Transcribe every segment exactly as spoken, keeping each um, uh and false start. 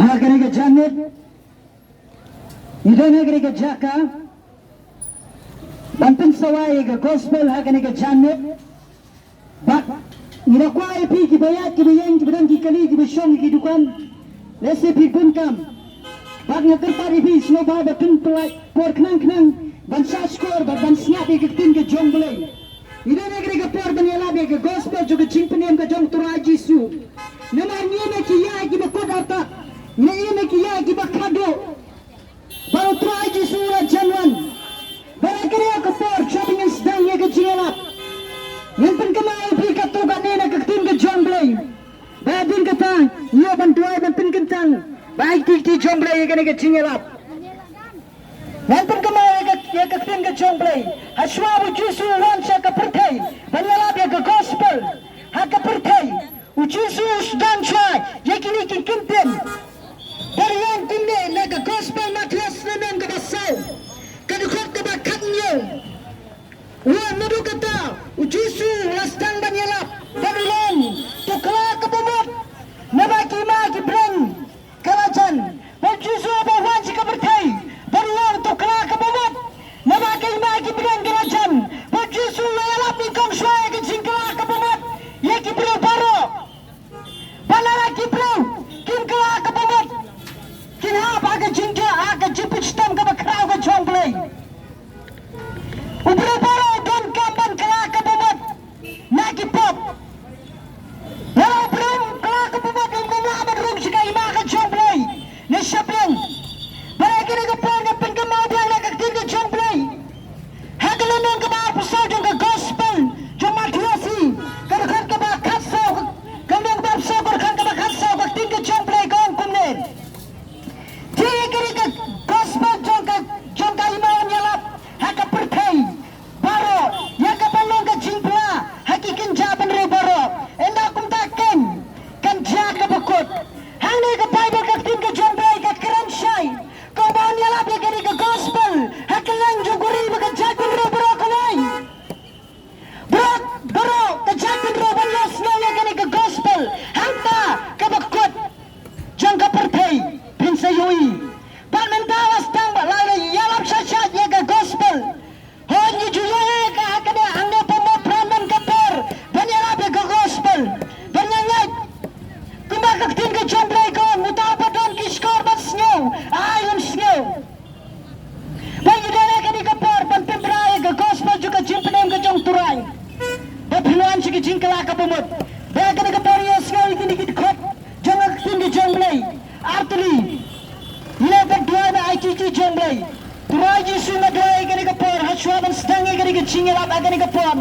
Ha kane ka janmiet, ngi don ha kane ka jaka ban pynsawa ïa ka gospel ha kane ka janmiet. Bad ngi da kwah ïa phi kiba ïaid kiba ïeng, kiba don ki kali, kiba shong ki dukan, lehse phi bun kam. Bad nga kyrpad ïa phi sngewbha ba pynpyllait por khnang khnang ban shah shkor bad ban sngap ïa ka ktien ka jong U Blei. Ngi don ha kane ka por ban ïalap ïa ka gospel jong ka jingpynim ka jong U Trai Jisu. Namar ngi ïa ki ïa kiba kut artat, ngi ïa ki ïa kiba khadduh. Ba U Trai Jisu u la jan wan. Ba ha kane ka por, sha ba ngin sdang ïa ka jingïalap, ngan pynkynmaw ïa phi katto katne na ka ktien ka jong U Blei. Ba hadien kata, ngi ïoh ban duwai ban pynkyntang ba ïa ka ktien jong U Blei ïa kane ka jingïalap. Ngan pynkynmaw ïa ka, ïa ka ktien ka jong U Blei. Hashwa ba U Jisu u wan sha ka pyrthei ban ïalap ïa ka gospel ha ka pyrthei, U Jisu u sdang shuwa ïa kine ki kyntien. Bad u ong kumne na ka gospel Mathaios lynnong kaba saw, ka dkhot kaba khathynñiew. U ong, naduh kata U Jisu u la sdang ban ïalap bad u ong, to kla kaba mut, naba ka hima ki bneng ka la jan. Bad U Jisu haba u wan sha ka pyrthei bad u ong, to kla kaba mut, naba ka hima ki bneng ka la jan. Bad U Jisu u la ïalap nyngkong shuwa ïa ka jingkla kaba mut ïa ki briew baroh. Bad lada ki briew kim kla kaba mut, kin hap ha ka jingja, ha ka jingpynshitom kaba khraw ka jong U Blei. U briew baroh u donkam ban kla kaba mut na ki pop. Lada u briew um kla kaba mut, um lah ban rung sha ka hima ka jong U Blei ne sha biang. Bad ha kane ka por nga pynkynmaw biang na ka ktien ka jong U Blei. Ha ka lynnong kaba arphew saw jong ka gospel jong u Mathaios, ka dkhot kaba khatsaw, ka lynnong kaba arphew saw, ka dkhot kaba khatsaw, ka ktien ka jong U Blei ka ong kumne. Te ïa kane ka gospel jong ka, jong ka hima un ïalap ha ka pyrthei baroh, ïa kaban long ka jingphylla ha ki kynja bynriew baroh. Ynda kumta keiñ kan jia kaba kut. Hangne ka Baibl, ka ktien ka jong U Blei ka kren shai, kumba un ïalap ïa kane ka gospel ha kylleng jong ka ri bad ka jaitbynriew baroh kawei. Baroh, baroh ka jaitbynriew ban ïohsngew ïa kane ka gospel hangta kaba kut jong ka pyrthei, phin sa ïohi. Bad mynta la sdang ba la ïalap shah shah ïa ka gospel. Hooid, ngi ju ïohi ka ha kane, hangne ha Mawphran man ka por ban ïalap ïa ka gospel. Bad nga ngeit kumba ka ktien ka jong U Blei ka ong, uta uba don ki shkor ban sngew, ai un sngew. Ba ngi don ha kane ka por ban pynbna ïa ka gospel jong ka jingpynim ka jong U Trai. Ba phin wan sha ka jingkla kaba mut. Ba ha kane ka por ïohsngew ïa kine ki dkhot jong ka ktien ka jong U Blei. Artylli, ngi la dep duwai na ka ktien ka jong U Blei. Trai Jisu, nga duwai ha kane ka por, hashwa ban sdang ïa kane ka jingïalap ha kane ka por,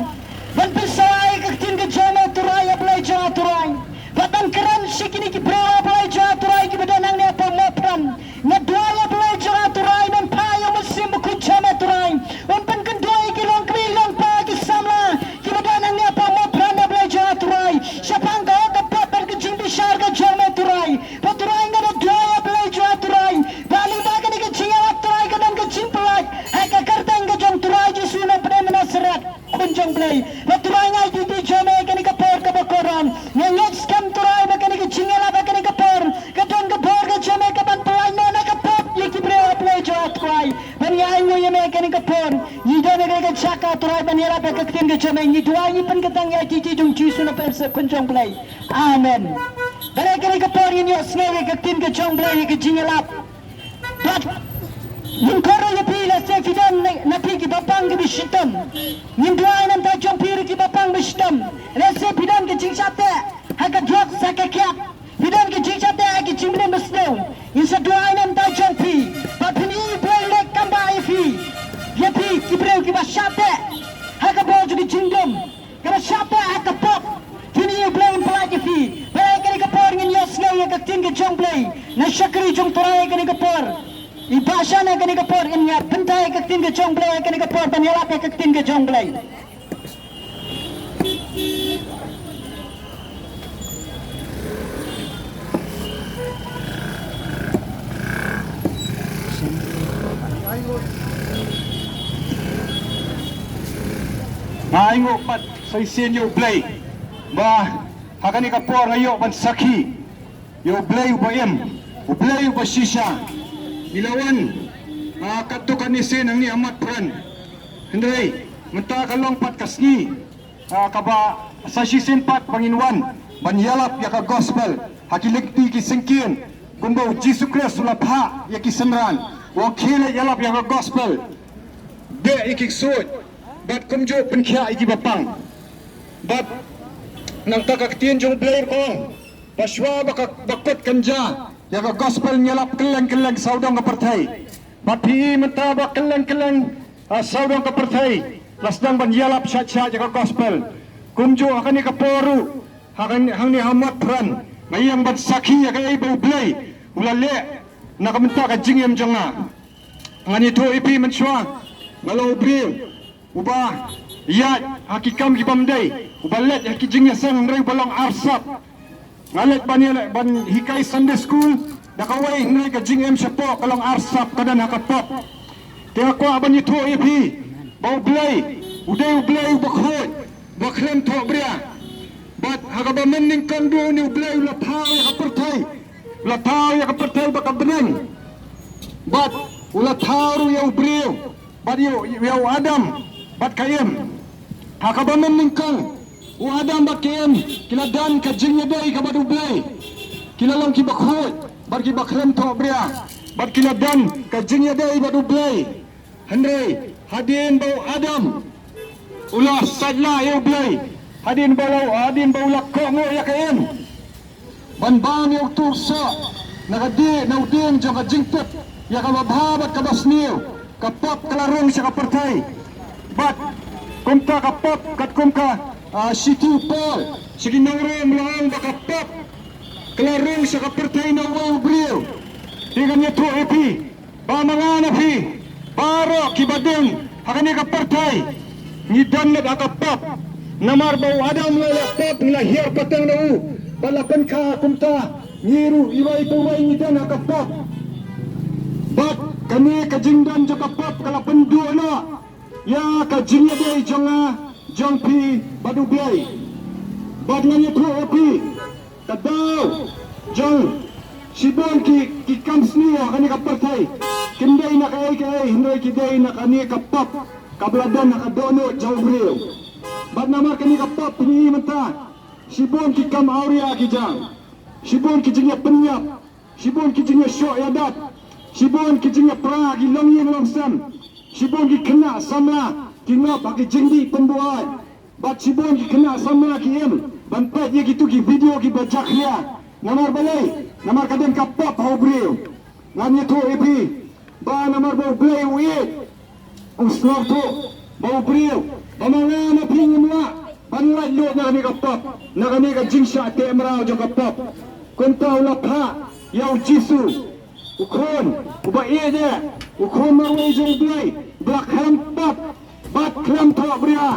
ban pynsawa ïa ka ktien ka jong me, Trai, A Blei jong nga, Trai. Bad ban kren sha kine ki briew, A Blei jong nga, Trai, kiba don hangne ha Mawphran. Nga duwai, A Blei jong nga, Trai, ban phah ïa u Mynsiem Bakhuid jong me, Trai, un pynkynduh ïa ki longkmie longpa, ki samla kiba don hangne ha Mawphran, A Blei jong nga, Trai, shaphang ka hok ka pop bad ka jingbishar ka jong me, Trai. Bad Trai, nga da duwai, A Blei jong nga, Trai, ba lyngba kane ka jingïalap, Trai, kan don ka jingpyllait ha ka kyrteng ka jong U Trai Jisu Nongpynim Nasaret, Khun jong U Blei. Bad Trai, nga ai duty jong me ha kane ka por kaba kordor. Nga ngeit skhem, Trai, ba kane ka jingïalap ha kane ka por ka don ka bor ka jong me kaban pyllait noh na ka pop ïa ki briew, A Blei jong nga, Trai. Bad nga ainguh ïa me ha kane ka por, ngi don ha kane ka jaka, Trai, ban ïalap ïa ka ktien ka jong me. Ngi duwai, ngi pynkyntang ïa ka kyrteng jong U Jisu Nongpynim Nasaret, Khun jong U Blei. Amen. Bad ha kane ka por ngin ïohsngew ïa ka ktien ka jong U Blei, ïa ka jingïalap. Bad ngin kyrkhu ïa phi, lehse phi don na, na phi kiba pang kiba shitom. Ngin duwai na ka bynta jong phi ruh kiba pang ba shitom. Lehse phi don ka jingshah teh ha ka drugs, ha ka kiad. Phi don ka jingshah teh ha ka jingpynim basniew. Ngin sa duwai na ka bynta jong phi. Bad phin ïohi U Blei u leh kam ba ïa phi, ïa phi ki briew kiba shah teh ha ka bor jong ka jingdum, kaba shah teh ha ka pop. Phin ïohi U Blei un pyllait ïa phi. Bad ha kane ka por ngin ïohsngew ïa ka ktien ka jong U Blei na shakri jong U Trai ha kane ka por. I Bah Shan ha kane ka por in ïa bynta ïa ka ktien ka jong U Blei ha kane ka por, ban ïalap ïa ka ktien ka jong U Blei. Nga ainguh pat sa shisien ïa U Blei ba ha kane ka por nga ïoh ban sakhi ïa U Blei uba im. U Blei uba shisha. Ngi la wan, ah, katto katne sien hangne ha Motphran. Hynrei mynta ka long pat ka sngi, ah, kaba sa shisien pat ba ngin wan ban ïalap ïa ka gospel ha ki lynti ki syngkien, kumba u Jisu Khrist u la phah ïa ki synran, u ong khie leit ïalap ïa ka gospel. Beh ïa ki ksuid bad kumjuh pynkhiah ïa kiba pang. Bad nangta ka ktien jong U Blei ruh ka ong ba shuwa ba ka, ba kut kan jia ïa ka gospel, ngi ïalap kylleng kylleng sawdong ka pyrthei. Bad phi i mynta ba kylleng kylleng, ah, sawdong ka pyrthei la sdang ban ïalap shait shait ïa ka gospel. Kumjuh ha kane ka por ruh, ha kane, hangne ha Motphran, nga ïeng ban sakhi ïa kaei ba U Blei u la leh na ka bynta ka jingim jong nga. Ngan ïathuh ïa phi mynshuwa, nga long u briew uba ïaid ha ki kam ki bym dei, uba leit ha ki jingïaseng hynrei uba long arsap. Nga leit ban ïa, ban hikai Sunday school da kawei, hynrei ka jingim shapoh ka long arsap, ka don ha ka pop. Te nga kwah ban ïathuh ïa phi ba U Blei u dei U Blei uba khuid, uba khlem thohbria. Bad ha kaba mynnyngkong duh une U Blei u la thaw ïa ka pyrthei, u la thaw ïa ka pyrthei bad ka bneng. Bad u la thaw ruh ïa u briew bad ïa u, ïa u Adam bad ka Im. Ha kaba mynnyngkong, u Adam bad ka Im ki la don ka jingïadei ka bad U Blei. Ki la long kiba khuid bad kiba khlem thohbria, bad ki la don ka jingïadei bad U Blei. Hynrei hadien ba u Adam u la sait lah ïa U Blei, hadien ba u la, hadien ba u la kohnguh ïa ka Im ban bam ïa uto u soh na ka dieng, na u dieng jong ka jingtip ïa kaba bha bad kaba sniew, ka pop ka la rung sha ka pyrthei. Bad kumta ka pop, katkum ka, ah, shithi u Paul sha ki nong Rom, u la ong ba ka pop ka la rung sha ka pyrthei na uwei u briew. Te ngan ïathuh ïa phi ba ma nga na phi baroh kiba don ha kane ka pyrthei, ngi don lut ha ka pop. Namar ba u Adam u la leh pop, ngi la hiar pateng na u bad la pynkha. Kumta ngi ruh iwei pa iwei ngi don ha ka pop. Bad kane ka jingdon jong ka pop ka la pynduh noh ïa ka jingïadei jong nga, jong phi bad U Blei. Bad ngan ïathuh ïa phi, ka daw jong shibun ki, ki kam sniew ha kane ka pyrthei kim dei na kaei kaei, hynrei ki dei na kane ka pop kaba la don ha ka dohnud jong u briew. Bad namar kane ka pop, phin ïohi mynta, shibun ki kam awria ki jam, shibun ki jingïapynïap, shibun ki jingïashoh ïadat, shibun ki jingïapra ki longïing longsem, shibun ki khynnah samla ki ngop ha ki jingdih pynbuaid, bad shibun ki khynnah samla ki im ban peit ïa kito ki video kiba jakhlia. Namar balei? Namar ka don ka pop ha u briew. Ngan ïathuh ïa phi ba namar ba U Blei u ïeit, u sngewthuh ba u briew, ba ma nga ma phi ngim lah ban lait lut na kane ka pop, na kane ka jingshah teh mraw jong ka pop. Kumta u la phah ïa u Jisu, u khun uba ïeit, u khun marwei jong U Blei, uba la khlem pop bad khlem thohbria,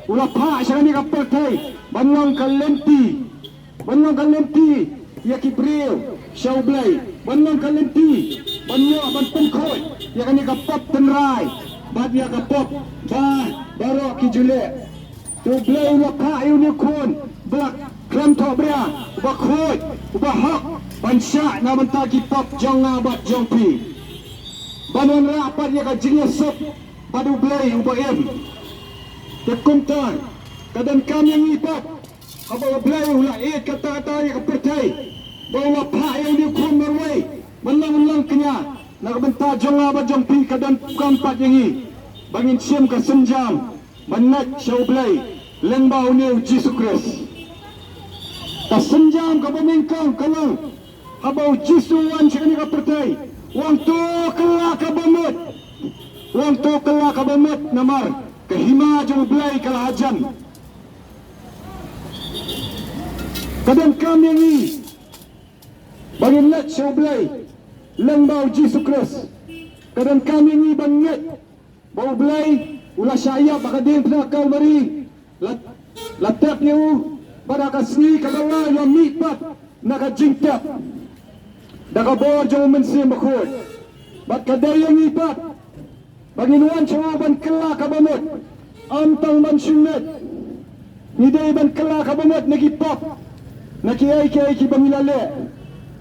u la phah sha kane ka pyrthei ban long ka lynti, ban long ka lynti ïa ki briew sha U Blei, ban long ka lynti ban ïoh ban pynkhuid ïa kane ka pop tynrai bad ïa ka pop ba baroh ki ju leh. Te U Blei u la phah ïa une u khun ba la khlem thohbria, uba khuid, uba hok, ban shah na bynta ki pop jong nga bad jong phi, ban wanrah pat ïa ka jingïasuk bad U Blei uba im. Te kumta ka donkam ïa ngi pat, haba U Blei u la ïeit katta katta ïa ka pyrthei, ba u la phah ïa une u khun marwei ban long, long kñia na ka bynta jong nga bad jong phi, ka donkam pat ïa ngi ba ngin shim ka sienjam ban ngeit sha U Blei lyngba une u Jisu Khrist. Ka sienjam kaba nyngkong ka long, haba u Jisu u wan sha kane ka pyrthei, u ong to kylla kaba mut. U ong to kylla kaba mut namar ka hima jong U Blei ka la hajan. Ka donkam ïa ngi ba ngin leit sha U Blei lyngba u Jisu Khrist. Ka donkam ïa ngi ban ngeit ba U Blei u la shah ïap ha ka diengphna Kalbari, la, la tep ïa u, bad ha ka sngi kaba lai u la mih pat na ka jingtep da ka bor jong u Mynsiem Bakhuid. Bad ka dei ïa ngi pat ba ngin wan sha u ban kylla kaba mut, ym tang ban shu ngeit. Ngi dei ban kylla kaba mut na ki pop, na kiei kiei kiba ngi la leh.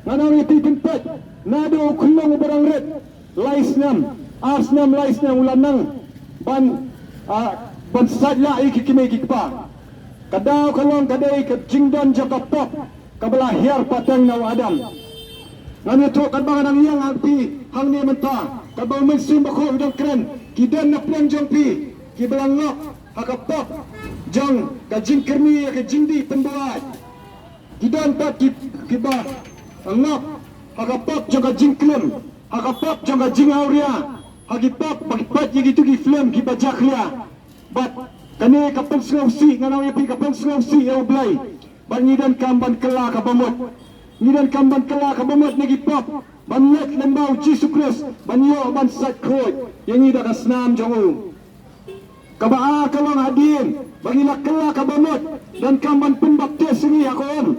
Ngan ong ïa phi, phin peit Naduh u khyllung u ba rangrit lai snem, ar snem lai snem u la nang ban, ah, ban sait lah ïa ki kmie ki kpa. Ka daw ka long ka dei ka jingdon jong ka pop kaba la hiar pateng na u Adam. Ngan ïathuh katba nga dang ïeng ha phi hangne mynta, katba u Mynsiem Bakhuid u dang kren, ki don na pdeng jong phi kiba la ngop ha ka pop jong ka jingkyrni ïa ka jingdih pynbuaid. Ki don pat ki, kiba ngop ha ka pop jong ka jingklim, ha ka pop jong ka jingawria, ha ki pop ba ki peit ïa kitu ki film kiba jakhlia. Bad kane ka pynsngewsih, ngan ong ïa phi, ka pynsngewsih ïa U Blei. Bad ngi donkam ban kylla kaba mut. Ngi donkam ban kylla kaba mut na ki pop, ban leit lyngba U Jisu Khrist, ban ïoh ban sait khuid ïa ngi da ka snam jong U. Kaba ar ka long hadien ba ngi la kylla kaba mut, donkam ban pynbaptis ïa ngi ha ka um.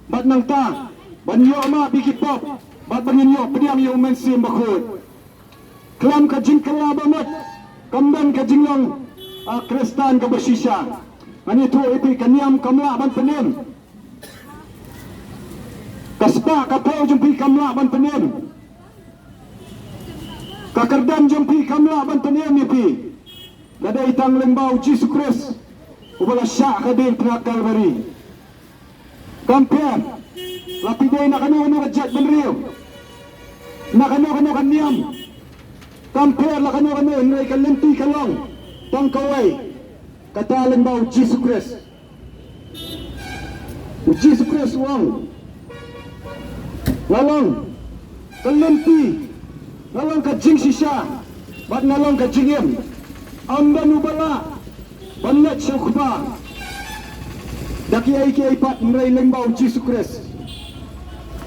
Bad nangta ban ïoh map ïa ki pop, bad ba ngin ïoh pdiang ïa U Mynsiem Bakhuid. Khlem ka jingkylla ba mut kam don ka jinglong, ah, Khristan kaba shisha. Ngan ïathuh ïa phi, ka niam kam lah ban pynim. Ka spah ka phew jong phi kam lah ban pynim. Ka kyrdan jong phi kam lah ban pynim ïa phi. Ka dei tang lyngba U Jisu Khrist uba la shah ha ka diengphna Kalbari. Kam pher la phi dei na kano kano ka jaitbynriew, na kano kano ka niam, kam pher la kano kano, hynrei ka lynti ka long tang kawei, kata lyngba U Jisu Khrist. U Jisu Khrist u ong, nga long ka lynti, nga long ka jingshisha, bad nga long ka jingim. Ym don uba lah ban leit sha U Kpa da kiei kiei pat, hynrei lyngba U Jisu Khrist.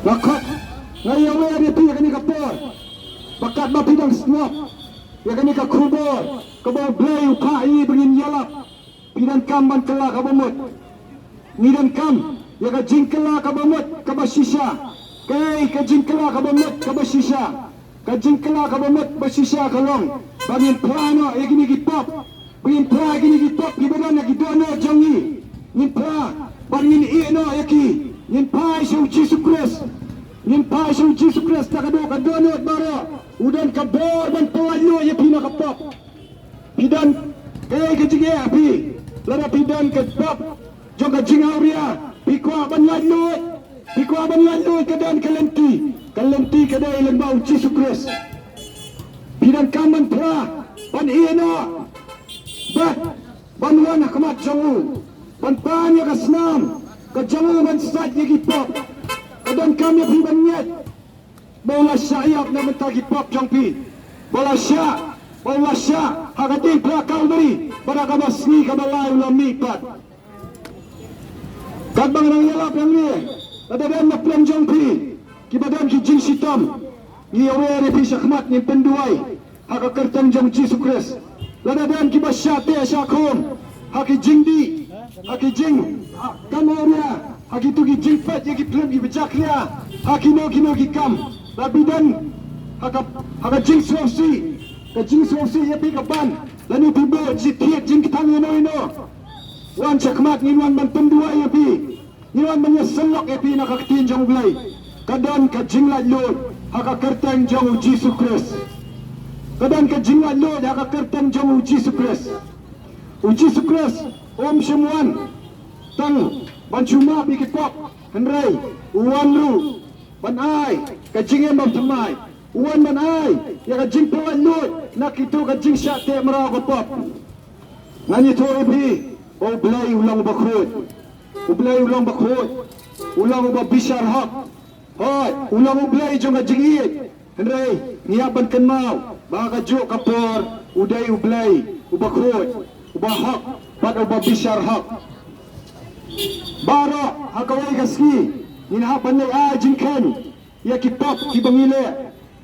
Nga khot, nga ïawer ïa phi ha kane ka por, ba katba phi dang sngap ïa kane ka khubor kaba U Blei u phah ïa ngi ba ngin ïalap, phi donkam ban kylla kaba mut. Ngi donkam ïa ka jingkylla kaba mut kaba shisha. Kaei ka jingkylla kaba mut kaba shisha? Ka jingkylla kaba mut ba shisha ka long ba ngin phla noh ïa kine ki pop, ba ngin phla ïa kine ki pop kiba don ha ki dohnud jong ngi. Ngin phla bad ngin ïeh noh ïa ki. Ngin phai sha U Jisu Khrist. Ngin phai sha U Jisu Khrist da ka doh, ka dohnud baroh. U don ka bor ban pyllait luid ïa phi na ka pop. Phi don kaei ka jingeh ha phi? Lada phi don ka pop jong ka jingawria, phi kwah ban laitluid, phi kwah ban laitluid, ka don ka lynti. Ka lynti ka dei lyngba U Jisu Khrist. Phi donkam ban phla, ban ïeh noh, bad ban wan ha khmat jong U, ban pan ïa ka snam ka jong U, ban sait ïa ki pop. Ka donkam ïa phi ban ngeit ba U la shah ïap na bynta ki pop jong phi, ba U la shah, ba U la shah ha ka diengphna Kalbari, bad ha kaba sngi kaba lai U la mih pat. Katba nga dang ïalap hangne, lada don na pdeng jong phi kiba don ki jingshitom, ngi ïawer ïa phi shakhmat, ngin pynduwai ha ka kyrteng jong U Jisu Khrist. Lada don kiba shah teh shah khum ha ki jingdih, ha ki jing, ha, kam awria, ha kitu ki jingpeit ïa ki film kiba jakhlia, ha kino kino ki kam, lada phi don ha ka, ha ka jingsngewsih, ka jingsngewsih ïa phi ka ban, lane phi buh jingthied jingkthang ïano ïano, wan shakhmat, ngin wan ban pynduwai ïa phi. Ngi wan ban ïasyllok ïa phi na ka ktien jong U Blei. Ka don ka jinglaitluid ha ka kyrteng jong U Jisu Khrist. Ka don ka jinglaitluid ha ka kyrteng jong U Jisu Khrist. U Jisu Khrist um shym wan tang ban shu map ïa ki pop, hynrei U wan ruh ban ai ka jingim bymthymmai. U wan ban ai ïa ka jingpynlaitluid na kitu ka jingshah teh mraw ka pop. Ngan ïathuh ïa phi ba U Blei U long Uba khuid. U Blei U long Uba khuid. U long Uba bishar hok. Hooid, U long U Blei jong ka jingïeit. Hynrei ngi hap ban kynmaw ba ha kajuh ka por U dei U Blei Uba khuid, Uba hok, bad Uba bishar hok. Baroh ha kawei ka sngi ngin hap ban leit ai jingkheiñ ïa ki pop kiba ngi leh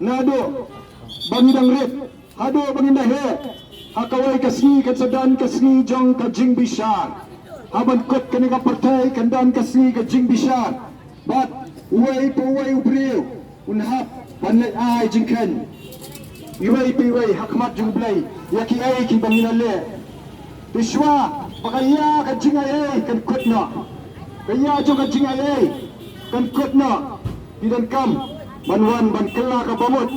naduh ba ngi dang rit haduh ba ngin da heh. Ha kawei ka sngi kan sa don ka sngi jong ka jingbishar. Haba kut kane ka pyrthei kan don ka sngi ka jingbishar. Bad uwei pa uwei u briew un hap ban leit ai jingkheiñ, iwei pa iwei, ha khmat jong U Blei ïa kiei kiba ngi la leh. Te shuwa ba ka ïa ka jingaiei kan kut noh, ka ïa jong ka jingaiei kan kut noh, ngi donkam ban wan ban kylla ka bamut,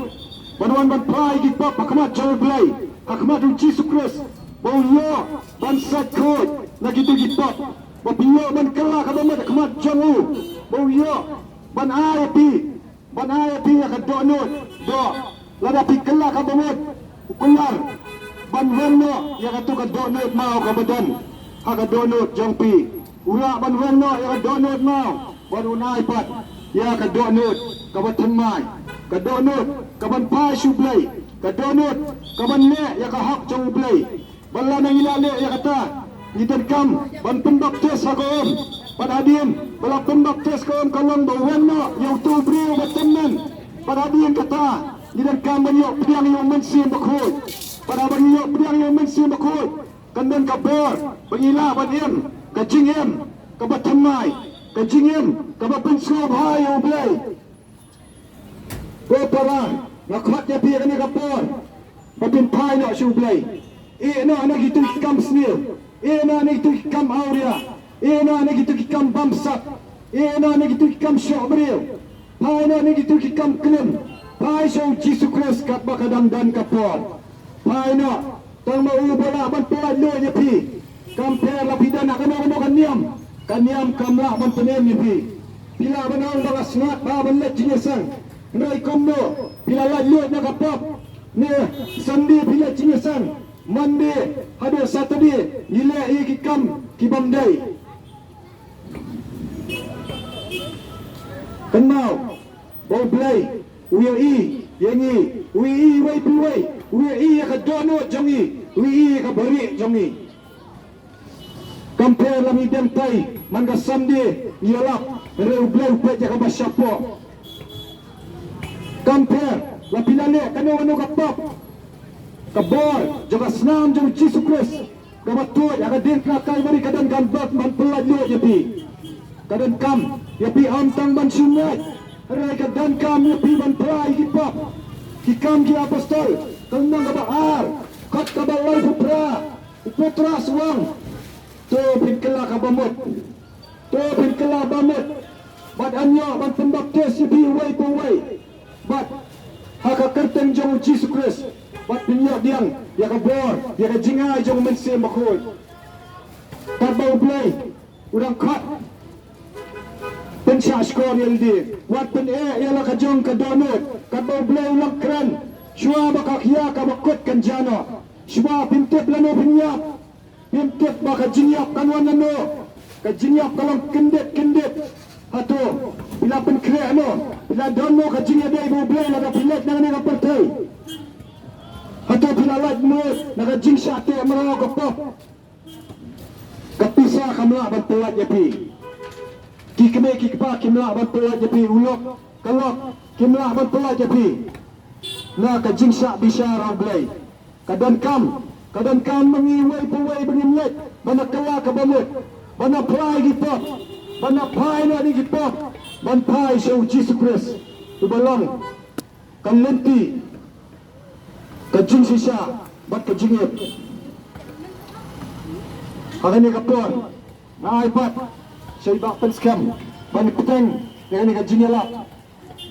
ban wan ban phla ïa ki pop ha khmat jong U Blei, ha khmat U Jisu Khrist, ba u ïoh ban sait khuid na kito ki pop, ba phi ïoh ban kylla ka bamut ha khmat jong u, ba u ïoh ban ai ïa phi, ban ai ïa phi ïa ka dohnud, doh, lada phi kylla ka bamut, u kular, ban weng noh ïa kato ka dohnud maw kaba don ha ka dohnud jong phi. U lah ban weng noh ïa ka dohnud maw, bad un ai pat ïa ka dohnud kaba thymmai, ka dohnud kaban phai sha U Blei, ka dohnud kaban leh ïa ka hok jong U Blei. Bad lada ngi la leh ïa kata, ngi donkam ban pynbaptis ha ka um. Bad hadien ba la pynbaptis ka um ka long ba weng noh ïa uto u briew ba tymmen. Bad hadien kata, ngi donkam ban ïoh pdiang ïa U Mynsiem Bakhuid. Bad haba ngi ïoh pdiang ïa U Mynsiem Bakhuid, kan don ka bor ba ngi lah ban im ka jingim kaba thymmai, ka jingim kaba pynsngewbha ïa U Blei. Ko para, nga khot ïa phi kane ka por ba phin phai noh sha U Blei. Ïeh noh na kito ki kam sniew, ïeh noh na kito ki kam awria, ïeh noh na kito ki kam bamsap, ïeh noh na kito ki kam shoh briew. Phai noh na kito ki kam klim. Phai sha U Jisu Khrist katba ka dang don ka por. Phai noh, tang ma u ba lah ban pyllait luid ïa phi. Kam pher la phi don ha kano kano ka niam, ka niam kam lah ban pynim ïa phi. Phi lah ban ong ba nga sngap bha ban leit jingïaseng. Hynrei kumno phi la lait luid na ka pop? Ne Sunday phi leit jingïaseng, Monday haduh Saturday ngi leh ïa ki kam ki bym dei. Kynmaw ba U Blei u ïohi ïa ngi, u ïohi iwei pa iwei, u ïohi ïa ka dohnud jong ngi, u ïohi ïa ka barieh jong ngi. Kam pher la ngi dem tai man ka Sunday ngi ïalap, hynrei U Blei u peit ïa kaba shapoh. Kam pher la phi la leh kano kano ka pop, ka bor jong ka snam jong U Jisu Khrist kaba tuid ha ka diengphna Kalbari ka donkam ban pyllait luid ïa phi. Ka donkam ïa phi ym tang ban shu ngeit, hynrei ka donkam ïa phi ban phla ïa ki pop. Ki Kam ki Apostol, ka lynnong kaba ar, dkhot kaba laiphew phra, u Petros u ong, to phin kylla ka bamut. To phin kylla bamut bad yn ïoh ban pynbaptis ïa phi uwei pa uwei bad ha ka kyrteng jong U Jisu Khrist, bad phin ïoh pdiang ïa ka bor, ïa ka jingai jong U Mynsiem Bakhuid. Katba U Blei u dang khot, pynshah shkor ïa lade, wat pyneh ïa la ka jong ka dohnud. Katba U Blei u la kren, shuwa ba ka khia kaba kut kan jia noh, shuwa phim tip lano phin ïap. Phim tip ba ka jingïap kan wan lano. Ka jingïap ka long kyndit kyndit. Hato phi la pynkhreh noh, phi la don noh ka jingïadei bad U Blei lada phi leit na kane ka pyrthei? Hato phi la lait noh na ka jingshah teh mraw ka pop? Ka pisa kam lah ban pyllait ïa phi. Ki kmie ki kpa kim lah ban pyllait ïa phi. U lok ka lok kim lah ban pyllait ïa phi na ka jingshah bishar ha U Blei. Ka donkam, ka donkam ma ngi uwei pa uwei ba ngin leit ban kylla ka bamut, ban phla ïa ki pop, ban phai noh na ki pop, ban phai sha U Jisu Khrist uba long ka lynti, ka jingshisha bad ka jingïeit. Ha kane ka por nga ai pat sha i Bah Pynskhem ban bteng ïa kane ka jingïalap.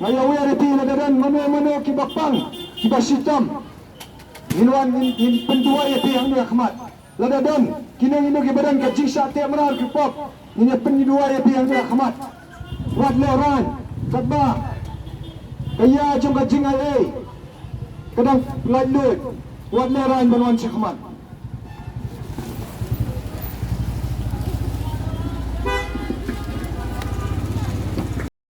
Nga ïawer ïa phi, lada don mano mano kiba pang, kiba shitom, ngin wan ngin, ngin pynduwai ïa phi hangne ha khmat. Lada don kino kino kiba don ka jingshah teh mraw ki pop, ngin ïa pynduwai ïa phi hangne ha khmat. Wat lehraiñ, katba ka ïa jong ka jingaiei ka dang laitluid, wat lehraiñ ban wan sha khmat.